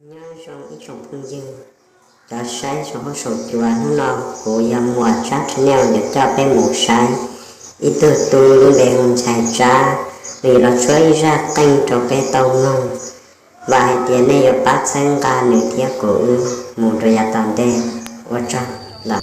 Nyob zoo ib tsoom phooj ywg, cov saib saum huab saum cua, hnub no kuv yog Muas Tsab channel yuav coj peb mus saib ib tug tub lub npe hu Nchai Tsab, nws yuav los tshuab ib zaj qeej rau peb tau mloog. Vam hais tias nej yuav pab txhawb nqa nws thiab kuv wb mus rau yav tom ntej. Ua tsaug ntau.